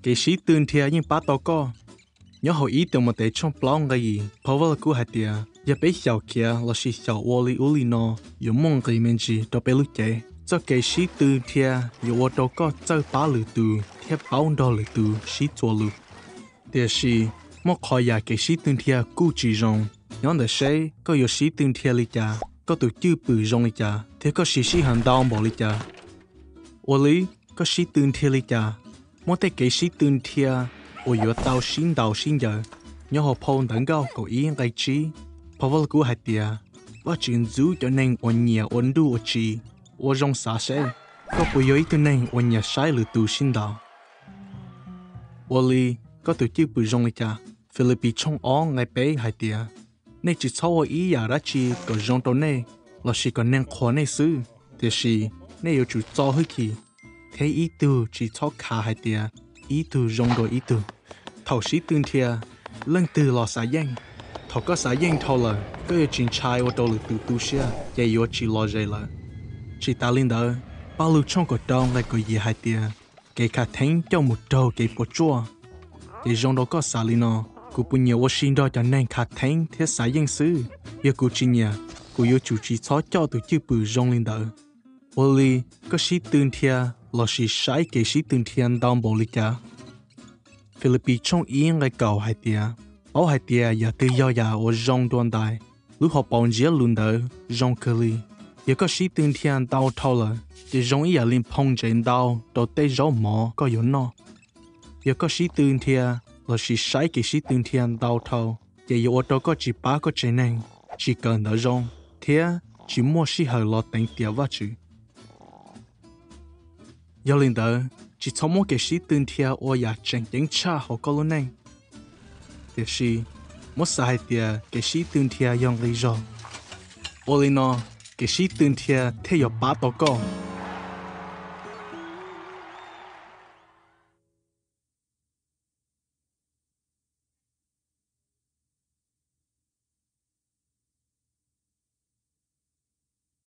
Kev sib tw nrhiav yeej pab tau koj. Nyob hauv ib Timautes tshooj plaub nqe yim, phau Vaj Lug Kub hais tias yog peb xyaum khiav lossis xyaum ua li ub li no, yuav muaj nqis me ntsis rau peb lub cev. Txoj kev sib tw nrhiav yuav ua rau koj txawj pab lwm tus thiab paub nrog lwm tus sib txuas lus. Tiam sis, muaj qhov yam kev sib tw nrhiav kuj tsis zoo. Nyob ntawm seb koj yuav sib tw nrhiav li cas, koj tus cwj pwm zoo li cas, thiab koj siv sij hawm ntau npaum li cas. Ua li, koj sib tw nrhiav li cas? Muaj tej kev sib tw nrhiav uas yuav tau sib ntaus sib ncaws. Nyob hauv phau Ntawv Nkauj kaum ib nqe tsib, phau Vaj Lug Kub hais tias, Vajtswv ntxub cov neeg uas nyiam ua nruj ua tsiv. Ua zoo xav seb, koj puas yog ib tug neeg uas nyiam saib lwm tus sib ntaus? Ua li, koj tus cwj pwm zoo li cas? Filipis tshooj ob nqe peb hais tias, Nej tsis txhob ua ib yam dab tsi kom zoo rau nej, lossis kom neeg qhuas nej xwb, tiam sis nej yuav tsum txo hwj chim, thiab ib tug tsis txhob khav hais tias ib tug zoo dua ib tug. Thaum sib tw nrhiav, leej twg los xav yeej. Thaum koj xav yeej dhau lawm, koj yuav tsis ntshai ua rau lwm tus tu siab, ces yuav tsis lom zem lawm. Tsis tas li ntawd, Paj Lug tshooj kaum rau nqe kaum yim hais tias, Kev khav theeb coj mus raug kev puas tsuaj. Ces zoo rau koj xav li no, Kuv puas nyiam ua si nrog cov neeg khav theeb thiab xav yeej xwb? Yog kuv tsis nyiam, kuv yuav tsum tsis txhob coj tus cwj pwm zoo li ntawd. Ua li, koj sib tw nrhiav lossis saib kev sib tw nrhiav ntau npaum li cas? Filipis tshooj ib nqe kaum hais tias, Paub hais tias yam twg yog yam uas zoo dua ntais, lub hauv paus ntsiab lus ntawd zoo kawg li. Yog koj sib tw nrhiav ntau dhau lawm, ces zoo ib yam li phoo ntsev ntau rau tej zaub mov koj yuav noj. Yog koj sib tw nrhiav lossis saib kev sib tw nrhiav ntau dhau, ces yuav ua rau koj tsis pab koj tsev neeg, tsis kawm ntawv zoo, thiab tsis muaj sij hawm los teev tiam Vajtswv. Yog li ntawd, tsis txhob muab kev sib tw nrhiav ua yam tseem ceeb tshaj hauv koj lub neej. Tiam sis, muab xav hais tias kev sib tw nrhiav yog nqi zog. Ua li no, kev sib tw nrhiav thiaj yuav pab tau koj.